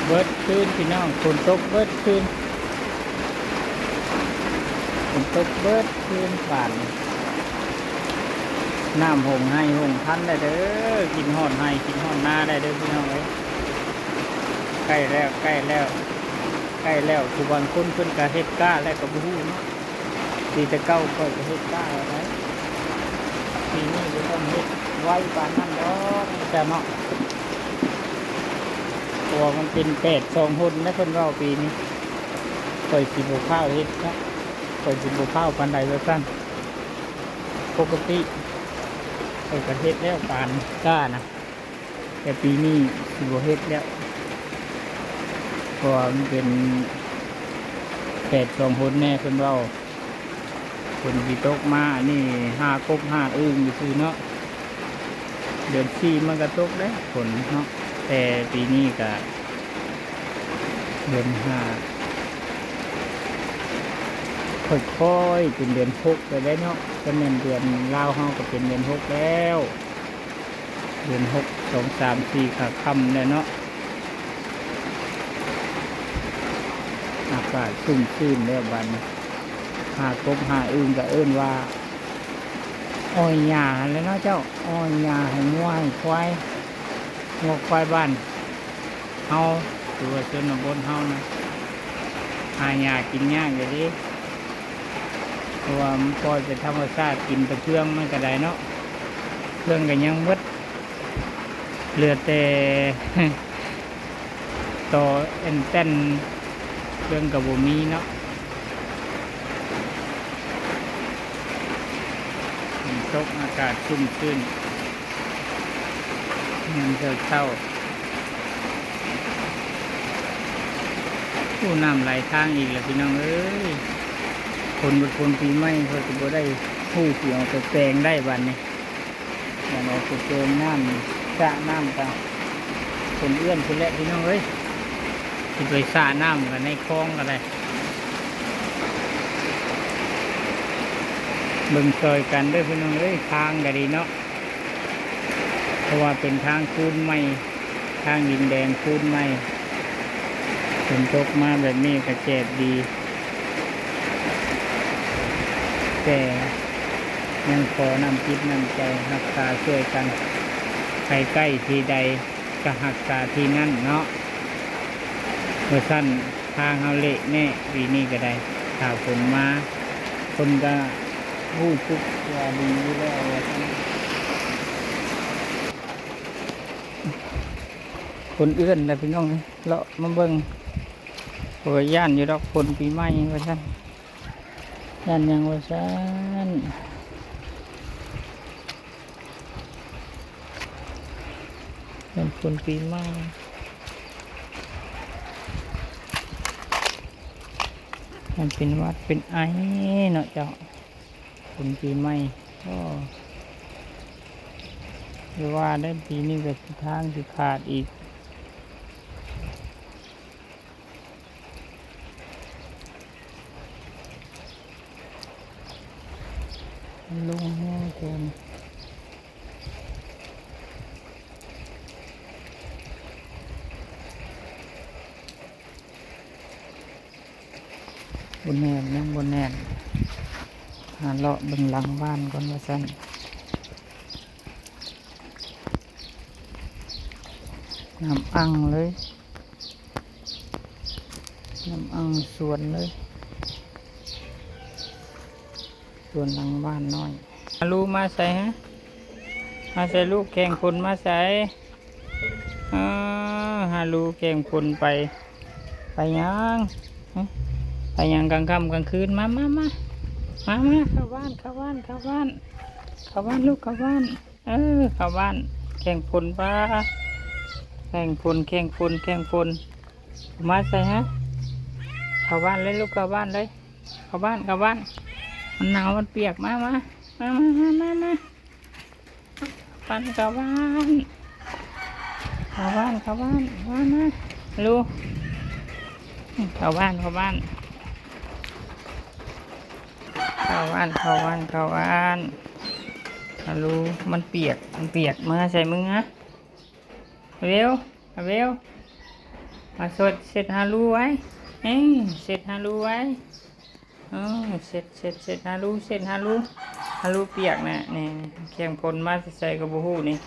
ເບິດຄືນພີ່ນ້ອງ ຝົນຕົກເບິດຄືນ ຝົນຕົກເບິດຄືນບາດນີ້ ນ້ຳຫົງໄຮ່ຫົງຄັນແລ້ວເດີ ກິນຮອດໄຮ່ກິນຮອດນາແລ້ວເດີພີ່ນ້ອງເອີຍ ໃກ້ແລ້ວ ໃກ້ແລ້ວ ໃກ້ແລ້ວ ຜູ້ບາງຄົນເພິ່ນກະເຮັດກ້າແລ້ວກະບໍ່ຮູ້ເນາະ. ປີແຕ່ເກົ່າຂ້ອຍກໍເຮັດກ້າແລ້ວໃດ໋ ປີນີ້ບໍ່ຕ້ອງເຮັດໄວປານນັ້ນດອກ ແຕ່ເນາະ ເພາະວ່າມັນເປັນແປດສອງຫົນນະ ເພິ່ນເວົ້າປີນີ້ ຂ້ອຍຊິບໍ່ຟ້າວເຮັດເນາະ ຂ້ອຍຊິບໍ່ຟ້າວປານໃດວ່າຊັ້ນ ປົກກະຕິຂ້ອຍກໍເຮັດແລ້ວປານກ້ານະ. ແຕ່ປີນີ້ຊິບໍ່ເຮັດແລ້ວ ເພາະວ່າມັນເປັນແປດສອງຫົນແດ່ ເພິ່ນເວົ້າ ຝົນຊິຕົກມາ ອັນນີ້ຫາກົບຫາອຶ່ງຊື່ໆເນາະ ເດືອນສີ່ມັນກໍຕົກແລ້ວຝົນເນາະ ແຕ່ປີນີ້ກໍເດືອນຫ້າ ຄ່ອຍໆ ເປັນເດືອນຫົກແລ້ວເນາະ ກໍແມ່ນເດືອນລາວເຮົາກໍເປັນເດືອນຫົກແລ້ວ. ເດືອນຫົກ ສອງ ສາມ ສີ່ ຂາຄ່ຳແລ້ວເນາະ ອາກາດຊຸ່ມຊື່ນແລ້ວບາດນີ້ ຫາກົບຫາອຶ່ງກໍເອີ້ນວ່າອ້ອຍຫຍ້າຫັ້ນແຫຼະເນາະເຈົ້າ ອ້ອຍຫຍ້າໃຫ້ງົວໃຫ້ຄວາຍ ງົວຄວາຍບ້ານເຮົາ ຫຼືວ່າຊົນນະບົດເຮົານະ ຫາຫຍ້າກິນຍາກຢູ່ເດ້. ເພາະວ່າມັນປ່ອຍໄປທຳມະຊາດ ກິນແຕ່ເຟືອງມັນກໍໄດ້ເນາະ ເຟືອງກໍຍັງໝົດ ເຫຼືອແຕ່ຕໍແອ່ນແຕ່ນ ເຟືອງກໍບໍ່ມີເນາະ ຝົນຕົກອາກາດຊຸ່ມຊື່ນ ຍາມເຊົ້າໆ ໂອ້ ນ້ຳໄຫຼທາງອີກແລ້ວພີ່ນ້ອງເອີຍ ຝົນ ຝົນປີໃໝ່ເຂົາຊິບໍ່ໄດ້ຮູ້ຊິເອົາໄປແປງໄດ້ບາດນີ້ ບາດເອົາໄປແປງນ້ຳ ສະນ້ຳກະຝົນເອື້ອນພຸ້ນແຫຼະພີ່ນ້ອງເອີຍ ຊິໄປສະນ້ຳກັນໃນຄອງກໍໄດ້ ເບິ່ງຊ່ອຍກັນເດີພີ່ນ້ອງເອີຍ ທາງກໍດີເນາະ ເພາະວ່າເປັນທາງປູນໃໝ່ ທາງດິນແດງປູນໃໝ່ ຝົນຕົກມາແບບນີ້ກະແຈບດີ ແຕ່ຍັງຂໍນ້ຳຈິດນ້ຳໃຈຮັກສາຊ່ວຍກັນ ໃຜໃກ້ທີ່ໃດກະຮັກສາທີ່ນັ້ນເນາະ ບໍ່ຊັ້ນທາງເຮົາເລະແນ່ ປີນີ້ກະໄດ້ ຖ້າຝົນມາ ຄົນກະຮູ້ສຶກວ່າດີຢູ່ແລ້ວວ່າຊັ້ນ. ຝົນເອື້ອນແຫຼະພີ່ນ້ອງ ເລາະມາເບິ່ງ ໂອ້ຍ ຢ້ານຢູ່ດອກຝົນປີໃໝ່ວ່າຊັ້ນ ຢ້ານຫຍັງວ່າຊັ້ນ ຢ້ານຝົນປີໃໝ່ ຢ້ານເປັນຫວັດເປັນໄອເນາະເຈົ້າ. ບຸນປີໃໝ່ ໂອ້ ຢ່າວ່າເດີ້ ປີນີ້ກໍທາງຊິຂາດອີກ ມັນລົງແຮງເກີນ. ບໍ່ແໜ້ນ ຍັງບໍ່ແໜ້ນ ຫາເລາະເບິ່ງຫຼັງບ້ານກ່ອນວ່າຊັ້ນ. ນ້ຳອັ່ງເລີຍ ນ້ຳອັ່ງສວນເລີຍ. ສວນຫຼັງບ້ານນ້ອຍ. ຫາລູມາໃສຮະ? ມາໃສລູກ? ແຂ່ງຝົນມາໃສ? ເອີ ຫາລູແຂ່ງຝົນໄປ. ໄປຫຍັງ? ຫຶ? ໄປຫຍັງກາງຄ່ຳກາງຄືນ? ມາ ມາ ມາ ມາ ມາ ເຂົ້າບ້ານ ເຂົ້າບ້ານ ເຂົ້າບ້ານ ເຂົ້າບ້ານລູກ ເຂົ້າບ້ານ. ເອີ ເຂົ້າບ້ານ ແຂ່ງຝົນ ປາ ແຂ່ງຝົນ ແຂ່ງຝົນ ແຂ່ງຝົນ. ມາໃສຮະ? ເຂົ້າບ້ານເລີຍລູກ ເຂົ້າບ້ານເລີຍ. ເຂົ້າບ້ານ ເຂົ້າບ້ານ ມັນໜາວ ມັນປຽກ. ມາ ມາ ມາ ມາ ມາ ມາ ປັ່ນເຂົ້າບ້ານ ເຂົ້າບ້ານ ເຂົ້າບ້ານ ມາ ມາ ລູ ເຂົ້າບ້ານ ເຂົ້າບ້ານ ເຂົ້າບ້ານ ເຂົ້າບ້ານ ເຂົ້າບ້ານ. ອາ ລູ ມັນປຽກ ມັນປຽກ. ມາໃສ່ມຶງ ອາ ເວວ ອາ ເວວ. ມາເຊັດ ເຊັດຮາລູໄວ້ ເອີ ເຊັດຮາລູໄວ້ ເອີ ເຊັດ ເຊັດ ເຊັດຮາລູ ເຊັດຮາລູ ຮາລູປຽກນະ ນີ້ ແຂ້ງຝົນມາແຕ່ໃສກໍບໍ່ຮູ້ນີ້.